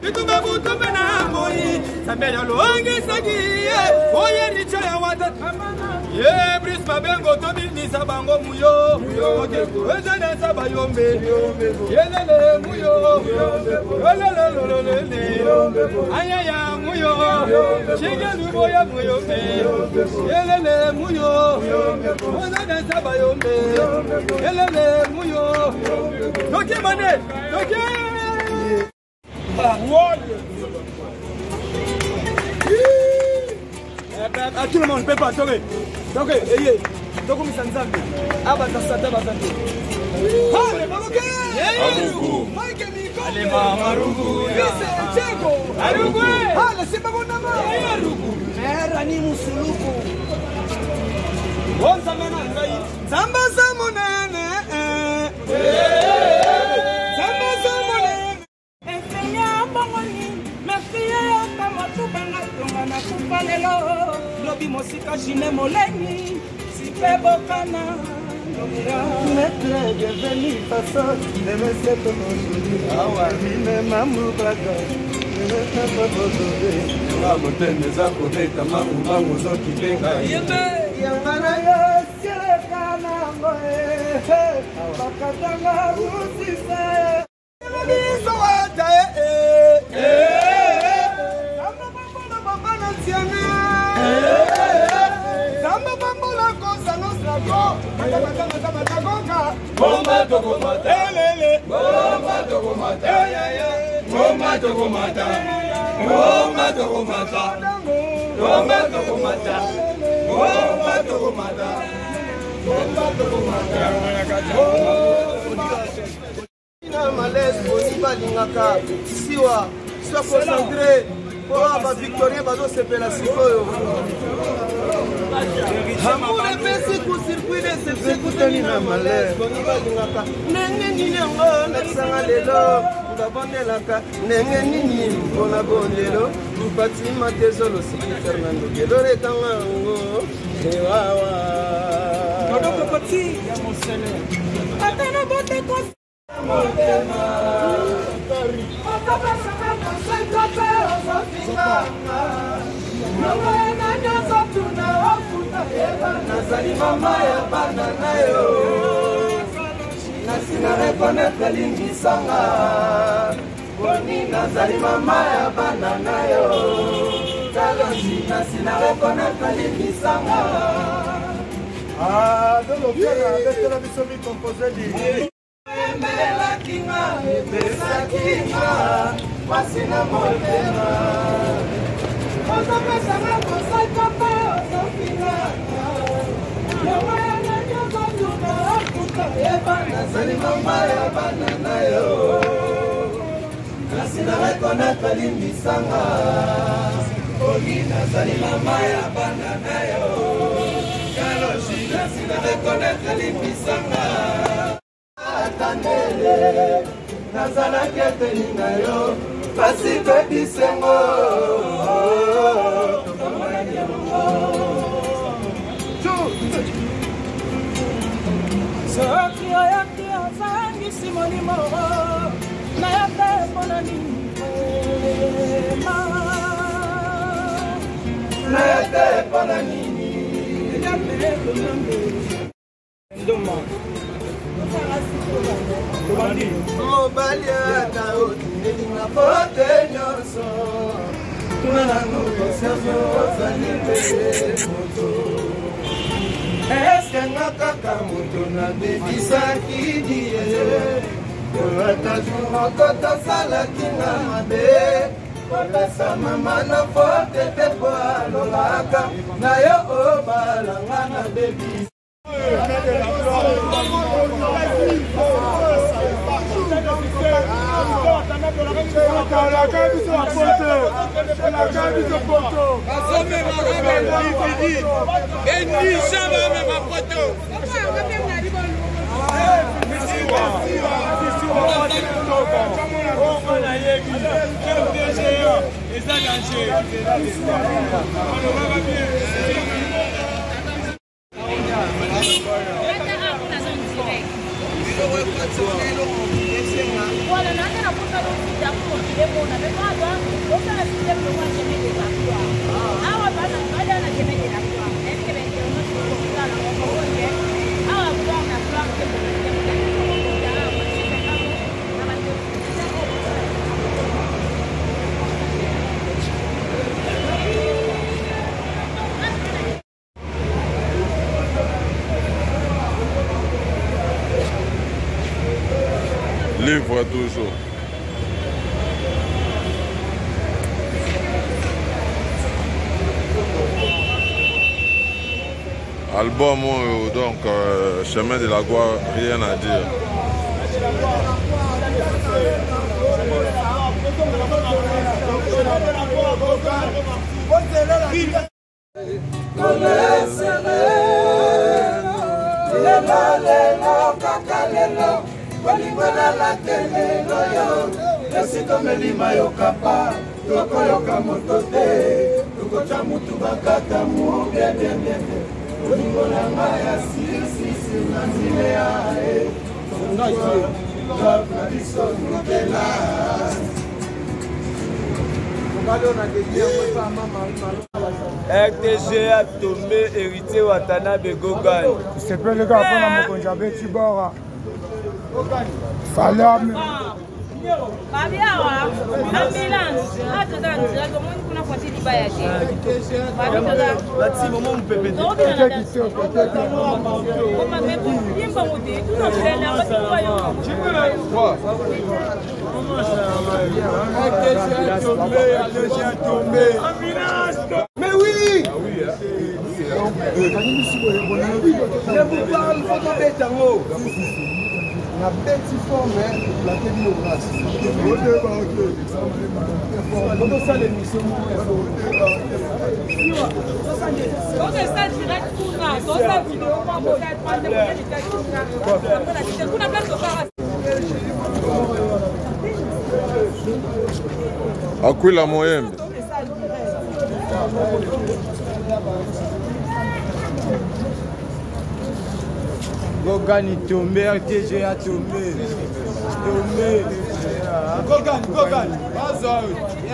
Bitumba butu mpe na moi Nzambe alongisaki ye oye richa ya wata ye Brice Mabengo tobimisa bango muyo ezenesa bayombe yelele muyo elelelololele ayaya muyo shigeluboya muyombe yelele muyo ozenesa bayombe yelele muyo tokimane toki À tout le monde, pepa, toke, toke, eye, tokomisa nzambe, abaza sata baza te. Nzambe na ngai, nzambe aza monene. Nzambe aza monene. Esenya mbongo nini merci ata motubanga tonga na kufa lelo lobi mosika jine moleni sipe bokana Maître, bienvenue, façon, de monsieur aujourd'hui. Awa, mine, mamu, braga. Nga motema eza kobeta mangu mangu ozokipe ngai yanga na yo sieleka nango bakatanga mosisa biso wata Nzambe bambola papa na tiana Nzambe bambola kosa nostrako matamatamatamatakoka Ngomba tokomata elele Ngomba tokomata Ngomba tokomata Ngomba tokomata Ngomba tokomata Ngomba tokomata Ngomba tokomata Na malaise boni balingaka siwa sois concentré mpo awa bavictorien bazosepela sikoyo amour epesi kucircuit deception ekutani na malaise boni balingaka ndenge nini yango nakisanga lelo babondelaka ndenge nini mpona bondelo mpatima te zolosiki fernando gelorekanga yango ewawa nazali mama ya bana na yo nasi na reconnaître limbisanga boni nazali mama ya bana na yo kalonji nasi na reconnaître limbisanga Lolo abetela biso micomposeli embelelaki nga epesaki nga mwasi na motema ozopesanga kosaka mpe ozofinanga yomoyana nyonso okuta yeba nazali mama ya bana na yo nasi na reconnaître limbisanga oni nazali mama ya bana na yo kaloji nasi na reconnaître limbisanga atandele nazalaki eteni na yo pasi mpe bisengo tomonani yango soki oyoki ozangisi molimo nayo te mpona nini nayo te mpona nini mobali ata otindelinga pote nyonso tuna nanu koserge ozali mpe moto eske nga kaka moto nabebisaki die ata jour moko tosalaki nga mabe kopesa mama na fote te po alobaka na yo obalanga na bebisa Eza danger. Alobaka bien. lokuta po mokili emona me awa osala système lokola chemin de la gloire awa bana bada na chemin de la gloire nayebi ke bainternet okosala okoke awa gloire na gloire te Livre toujours. Album oyo donc euh, chemin de la gloire rien à dire. Lelo lelo kaka lelo bolingo nalate lelo yo esi tomeli mayokapa tokoyoka moto te tokotya motu bakata mobiabiabiabia bolingo na ngai ya sisisi na nzile ya e love na biso nutela RTGA tombe héritier Watanabe Gogan. Sepeli kaka mpona mokonzi abeti bora. Salam. Babi awa ambulance awa toza na nzela tomoni kuna voiture libaya te babi toza tobina na koma me yembango te tuna nzela Mais oui Je vous parle, faut tobeta yango na beti forme plate bino grâce tokosala émission kuna place Aquila Moyembe. Gogani tombe, RTGA tombe. Tombe. Gogan, Gogan.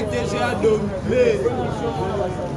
RTGA tombe.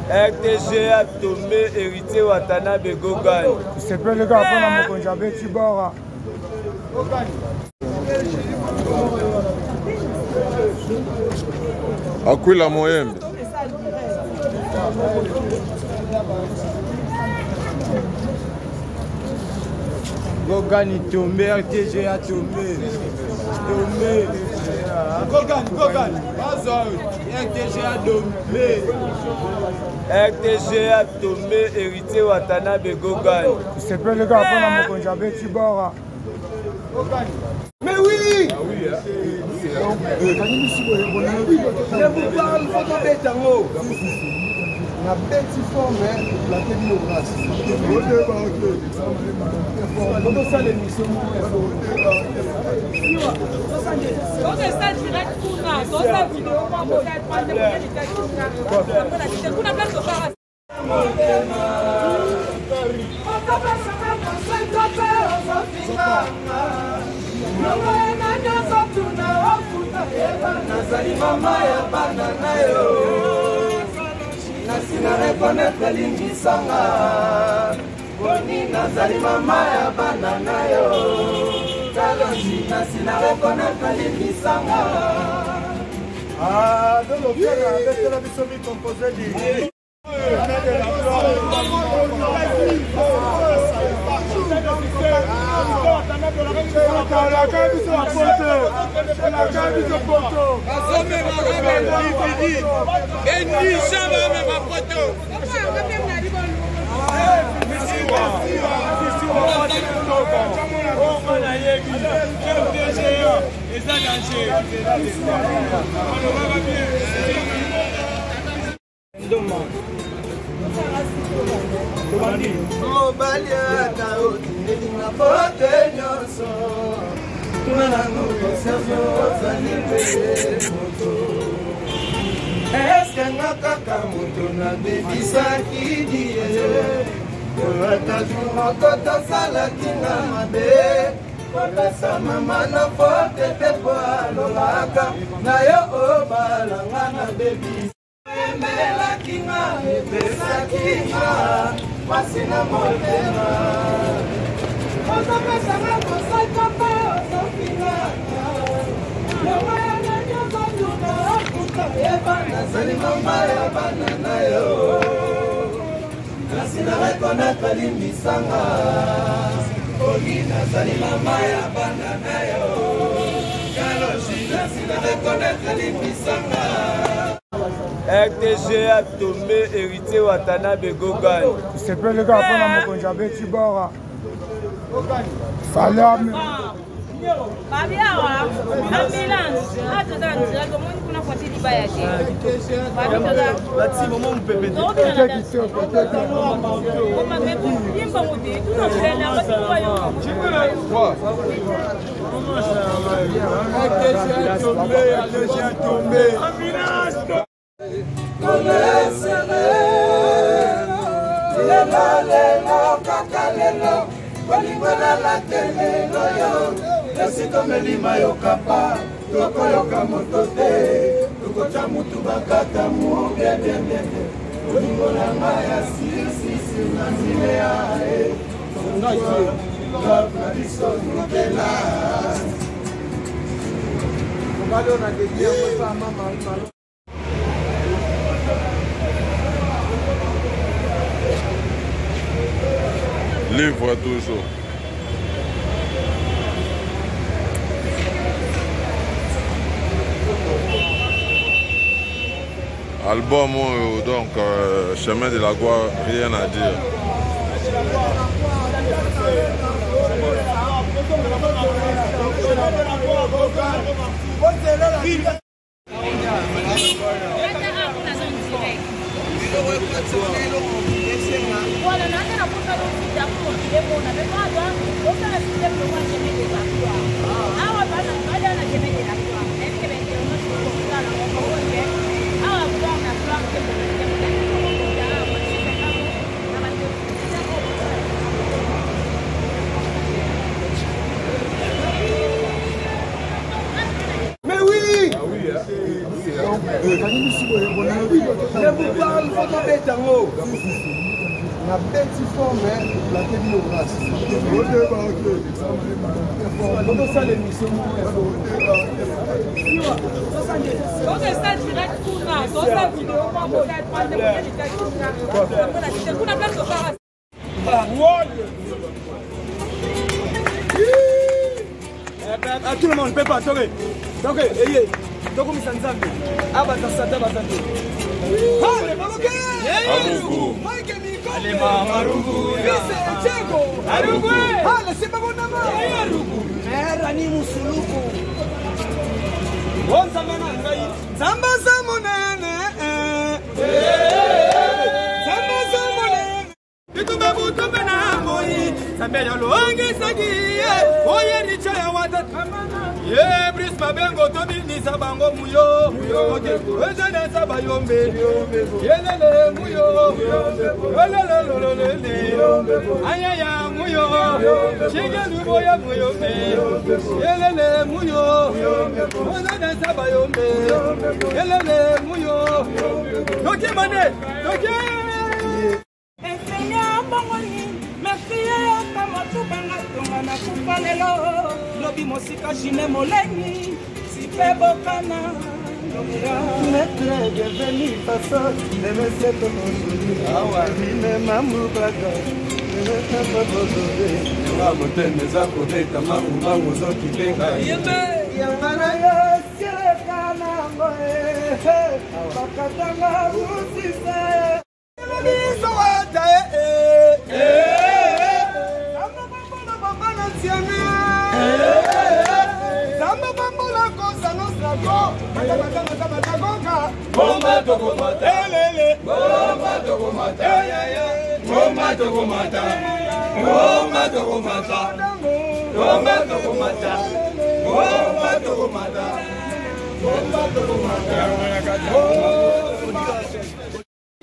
RTGA tombe, héritier Watanabe Gogan. Sepeli kaka mpona mokonzi abeti bora. Aquila Moyembe. Gogani tombe, RTGA tombe. Tombe. Gogan, Gogan. RTGA tombe. RTGA tombe, héritier Watanabe Gogan. Sepeli kaka mpona mokonzi abeti bora. Mais oui Je vous parle, faut tobeta yango na beti forme plate bino grâce tokosala émission kuna place nazali mama ya bana na yo nasi na rekonetre limbisanga boni nazali mama ya bana na yo kalonji nasi na rekonetre limbisanga Ah, lolo abetela biso micomposeli. Eza danger. Mobali ata otindelinga pote nyonso tuna nanu konserve ozali mpe moto eske nga kaka moto nabebisaki die ata jour moko tosalaki nga mabe. Kopesa mama na forte te po alobaka na yo obalanga na bebi. Emelaki nga, epesaki nga pasi na motema. Ozopesanga kosaka mpe ozofinga lokola nyonso nduka akuta yeba nazali mama ya bana na yo. Nasi na reconnaître limbisanga Oli nazali mama ya bana na yo. Kaloji nasi na reconnaître limbisanga. RTG a tombé héritier Watanabe Gogan. Sepeli kaka mpona mokonzi abeti bora. Salam. Babi awa ambulance awa toza na nzela tomoni kuna voiture libaya te babi toza bati momo mopepe te yimbango te tunofela batuba yo Lelo lelo kaka lelo bolingo nalate lelo yo esi tomeli mayokapa tokoyoka moto te tokotya motu bakata mobiabiabiabe bolingo na ngai ya sisisi na nzile ya e love na biso nokela mobali oyo na dedi yango epa mama malo. Livre toujours. Album oyo donc chemin de la gloire rien à dire. Mais oui! Je vous parle, faut tobeta yango. Nabeti forme plate bino grâce. Tokosala émission moko. À tout le monde, peut pas, toke, toke, eye, tokomisa Nzambe, abaza sata baza te. Allez, Marocain! Mike Mikombe! Allez, Marugu! Fils Diego! Arugu! Allez, c'est Bagonama! Arugu! Era ni musuluku! Oh, Nzambe na ngai! Nzambe aza monene! Nzambe aza monene! Bitumba butumba na moi, Nzambe ya longisaki ye, oye richa ya wata. Ye Brice Mabengo tobinisa bango muyo, ezenesa bayombe, yelele muyo, elelelelele, ayaya muyo, shigeluboya muyombe, yelele muyo, ezenesa bayombe, yelele muyo, tokimane, toki. Esenya bongo nini merci yoka motubanga tonga nakufa lelo lobi mosika jine moleni sipe bokana. Maître, bienvenue, façon, ne me sento aujourd'hui. Motema eza kobeta mangu ozokipenga yanga na yo sieleka nango bakatanga musisa biso wata Zamba bambola bambana ntiana Zamba bambola kosa nostrako Mata Bomba tokomata elele Bomba tokomata Bomba tokomata Bomba tokomata Bomba tokomata Bomba tokomata Bomba tokomata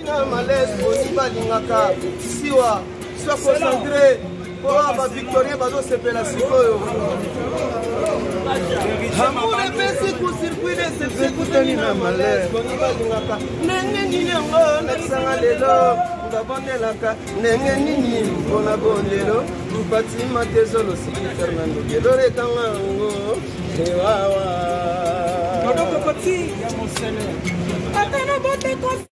Na malaise boni balingaka siwa sois concentré. Mpo awa bavictorien bazosepela sikoyo. Amour epesi coup circuit deception ekutani na malaise. Boni balingaka ndenge nini yango nakisanga lelo babondelaka ndenge nini mpona bondelo Fatima Tezolo Siki Fernando Gelore kanga yango ewawa. Dodo Kokoti ya Monseigneur. Ata na boteko.